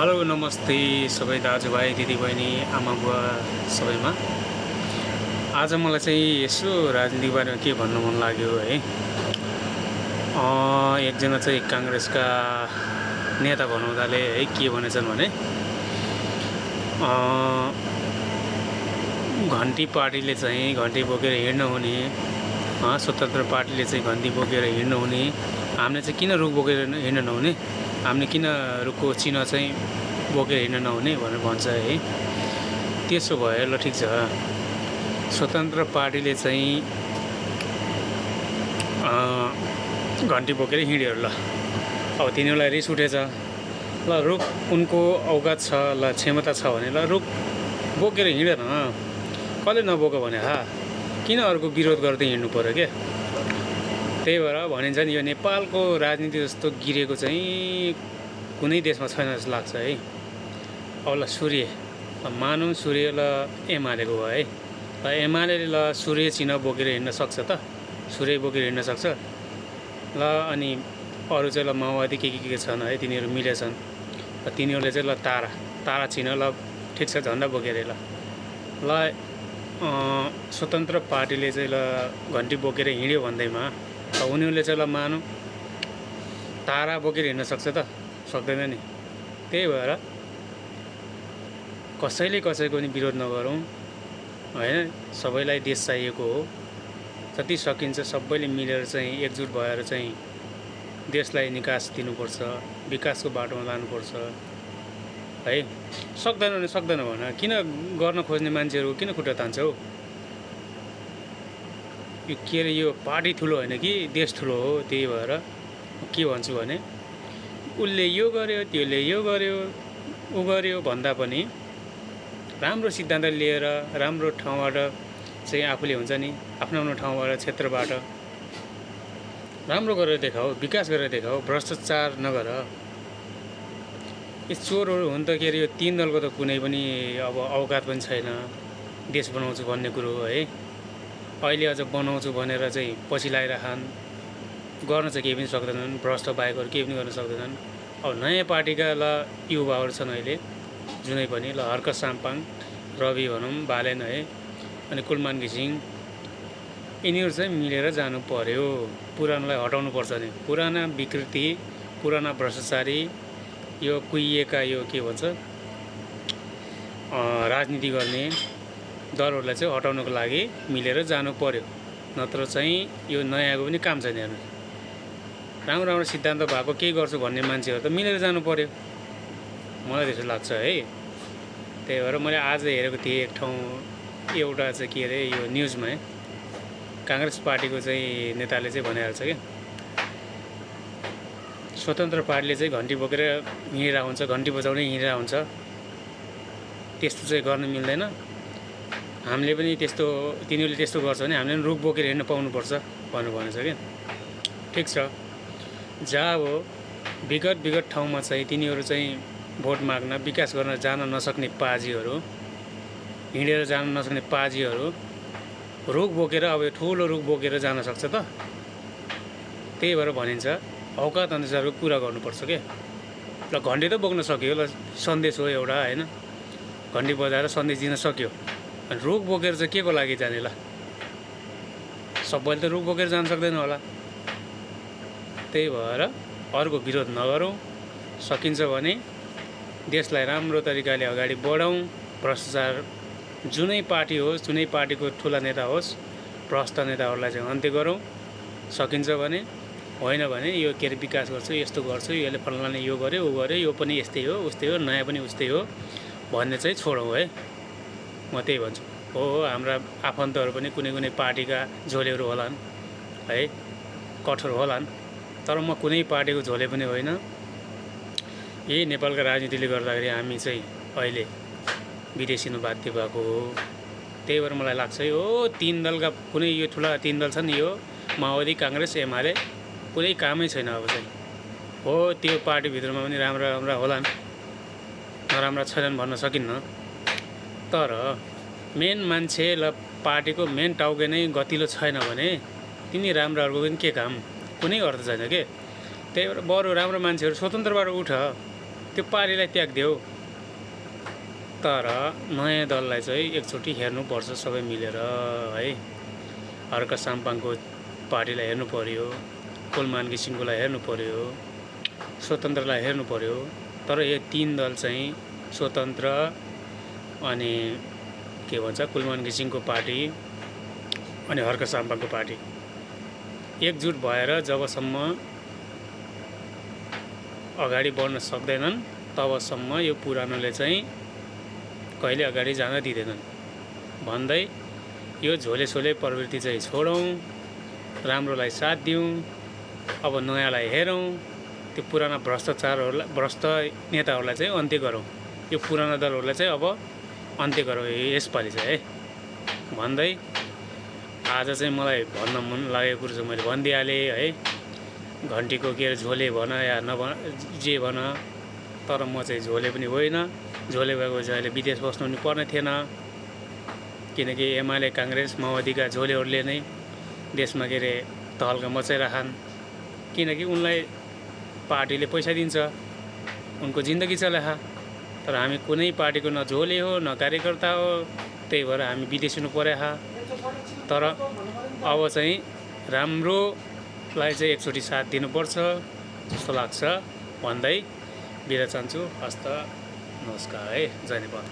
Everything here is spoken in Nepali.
हेलो नमस्ते सबै दाजुभाइ दिदीबहिनी आमा बुवा सबैमा। आज मलाई चाहिँ यसो राजनीतिको बारेमा के भन्नु मन लाग्यो है। एकजना चाहिँ काङ्ग्रेसका नेता भनाउँदाले है के भनेछन् भने घन्टी पार्टीले चाहिँ घन्टी बोकेर हिँड्न हुने, स्वतन्त्र पार्टीले चाहिँ घन्टी बोकेर हिँड्न हुने, हामीले चाहिँ किन रुख बोकेर हिँड्न नहुने, हामीले किन रुखको चिन्ह चाहिँ बोकेर हिँड्न नहुने भनेर भन्छ है। त्यसो भयो ल ठिक छ, स्वतन्त्र पार्टीले चाहिँ घन्टी बोकेर हिँड्यो ल। अब तिनीहरूलाई रिस उठेछ ल, रुख उनको औकात छ ल, क्षमता छ भने ल रुख बोकेर हिँडेन, कसले नबोक भने किन अरूको विरोध गर्दै हिँड्नु पऱ्यो क्या। त्यही भएर भनिन्छ नि यो नेपालको राजनीति जस्तो गिरेको चाहिँ कुनै देशमा छैन जस्तो लाग्छ है। अब ल सूर्य मानौँ सूर्य ल एमालेको भयो है, ल एमाले ल सूर्य चिन्ह बोकेर हिँड्न सक्छ त, सूर्य बोकेर हिँड्न सक्छ ल। अनि अरू चाहिँ ल माओवादी के छन् है, तिनीहरू मिलेछन्, तिनीहरूले चाहिँ ल तारा चिन्ह ल ठिक छ, झन्डा बोकेर ल स्वतन्त्र पार्टीले चाहिँ ल घन्टी बोकेर हिँड्यो भन्दैमा उनीहरूले चाहिँ ल मानौँ तारा बोकेर हिँड्न सक्छ त, सक्दैन नि। त्यही भएर कसैले कसैको नि विरोध नगरौँ होइन, सबैलाई देश चाहिएको हो, जति सकिन्छ सबैले मिलेर चाहिँ एकजुट भएर चाहिँ देशलाई निकास दिनुपर्छ, विकासको बाटोमा लानुपर्छ है। सक्दैन भने सक्दैन भन, किन गर्न खोज्ने मान्छेहरू किन खुट्टा तान्छौ। यो के अरे, यो पार्टी ठुलो होइन कि देश ठुलो हो। त्यही भएर के भन्छु भने उसले यो गर्यो त्यसले यो गर्यो ऊ गर्यो भन्दा पनि राम्रो सिद्धान्त लिएर राम्रो ठाउँबाट चाहिँ आफूले हुन्छ नि आफ्नो ठाउँबाट क्षेत्रबाट राम्रो गरेर देखाऊ, विकास गरेर देखाऊ, भ्रष्टाचार नगर। यो चोरहरू हुन् त के अरे, यो तीन दलको त कुनै पनि अब औकात पनि छैन देश बनाउँछु भन्ने कुरो है। अहिले अझ बनाउँछु भनेर चाहिँ पछि लगाइरहन्, गर्न चाहिँ केही पनि सक्दैनन्, भ्रष्ट बाहेकहरू केही पनि गर्न सक्दैनन्। अब नयाँ पार्टीका ल युवाहरू छन् अहिले जुनै पनि ल, हर्क साम्पाङ, रवि भनौँ, बालेन है, अनि कुलमान घिसिङ, यिनीहरू चाहिँ मिलेर जानु पर्यो, पुरानोलाई हटाउनु पर्छ नि। पुराना विकृति, पुराना भ्रष्टाचारी, यो कुहिएका यो के भन्छ राजनीति गर्ने दलहरूलाई चाहिँ हटाउनको लागि मिलेर जानु पर्यो, नत्र चाहिँ यो नयाँको पनि काम छैन। हेर्नु, राम्रो सिद्धान्त भएको केही गर्छु भन्ने मान्छेहरू त मिलेर जानु पर्यो, मलाई त्यस्तो लाग्छ है। त्यही भएर मैले आज हेरेको थिएँ एक ठाउँ, एउटा चाहिँ के अरे यो न्युजमा काङ्ग्रेस पार्टीको चाहिँ नेताले चाहिँ भनिहाल्छ क्या, स्वतन्त्र पार्टीले चाहिँ घन्टी बोकेर हिँडिरहेको हुन्छ, घन्टी बजाउँदै हिँडिरहेको हुन्छ, त्यस्तो चाहिँ गर्न मिल्दैन। हामीले पनि त्यस्तो, तिनीहरूले त्यस्तो गर्छ भने हामीले पनि रुख बोकेर हिँड्न पाउनुपर्छ भनेर भनेछ क्या। ठिक छ, जहाँ हो विगत ठाउँमा चाहिँ तिनीहरू चाहिँ भोट माग्न विकास गर्न जान नसक्ने पाजीहरू, हिँडेर जान नसक्ने पाजीहरू रुख बोकेर, अब यो ठुलो रुख बोकेर जान सक्छ त। त्यही भएर भनिन्छ औकात अनुसारको कुरा गर्नुपर्छ क्या। ल घन्टी त बोक्न सक्यो, ल सन्देश हो एउटा होइन, घन्टी बजाएर सन्देश दिन सक्यो, अनि रुख बोकेर चाहिँ के को लागि जाने ल। सबैले त रुख बोकेर जान सक्दैन होला। त्यही भएर अरूको विरोध नगरौँ, सकिन्छ भने देशलाई राम्रो तरिकाले अगाडि बढाउँ। भ्रष्टाचार जुनै पार्टी होस्, जुनै पार्टीको ठुला नेता होस्, भ्रष्ट नेताहरूलाई चाहिँ अन्त्य गरौँ सकिन्छ भने। होइन भने यो के अरे विकास गर्छु, यस्तो गर्छु, यसले फलानाले यो गर्यो ऊ गर्यो, यो पनि यस्तै हो उस्तै हो, नयाँ पनि उस्तै हो भन्ने चाहिँ छोडौँ है, म त्यही भन्छु। हो हाम्रा आफन्तहरू पनि कुनै पार्टीका झोलेहरू होलान् है, कठोर होलान्, तर म कुनै पार्टीको झोले पनि होइन। यही नेपालका राजनीतिले गर्दाखेरि हामी चाहिँ अहिले विदेशिनु बाध्य भएको हो। त्यही भएर मलाई लाग्छ यो तीन दलका कुनै यो ठुला तीन दल छन्, यो माओवादी, काङ्ग्रेस, एमाले, कुनै कामै छैन अब चाहिँ। हो त्यो पार्टीभित्रमा पनि राम्रा होलान्, नराम्रा छैनन् भन्न सकिन्न, तर मेन मान्छे ल पार्टीको मेन टाउके नै गतिलो छैन भने तिनी राम्राहरूको पनि के काम, कुनै अर्थ छैन के। त्यही भएर बरु राम्रो मान्छेहरू स्वतन्त्रबाट उठ, त्यो पार्टीलाई त्यागिदेऊ। तर नयाँ दललाई चाहिँ एकचोटि हेर्नुपर्छ सबै मिलेर है। हर्क साम्पाङको पार्टीलाई हेर्नु पर्यो, कुलमान घिसिङकोलाई हेर्नु पर्यो, स्वतन्त्रलाई हेर्नु पर्यो। तर यो 3 दल चाहिँ स्वतन्त्र अनि के भन्छ कुलमान घिसिङको पार्टी अनि हर्क साम्पाङको पार्टी एकजुट भएर जबसम्म अगाडि बढ्न सक्दैनन् तबसम्म यो पुरानोले चाहिँ कहिले अगाडि जान दिँदैनन् भन्दै यो झोलेसोले प्रवृत्ति चाहिँ छोडौँ, राम्रोलाई साथ दिउँ, अब नयाँलाई हेरौँ, त्यो पुराना भ्रष्ट नेताहरूलाई चाहिँ अन्त्य गरौँ, यो पुराना दलहरूलाई चाहिँ अब अन्त्य गरौँ यसपालि चाहिँ है भन्दै आज चाहिँ मलाई भन्न मन लागेको कुरो चाहिँ मैले भनिदिइहालेँ है। घन्टीको के अरे झोले भन या नभन जे भन, तर म चाहिँ झोले पनि होइन। झोले भएको चाहिँ अहिले विदेश बस्नु पनि पर्ने थिएन, किनकि एमाले काङ्ग्रेस माओवादीका झोलेहरूले नै देशमा के अरे तहल्का मचाइराखन्, किनकि उनलाई पार्टीले पैसा दिन्छ, उनको जिन्दगी चलाहा। तर हामी कुनै पार्टीको न झोले हो न कार्यकर्ता हो, त्यही भएर हामी विदेश हुनु पर्या। तर अब चाहिँ राम्रोलाई चाहिँ एकचोटि साथ दिनुपर्छ जस्तो लाग्छ भन्दै बिदा चाहन्छु। हस्त नमस्कार है, जय नेपाल।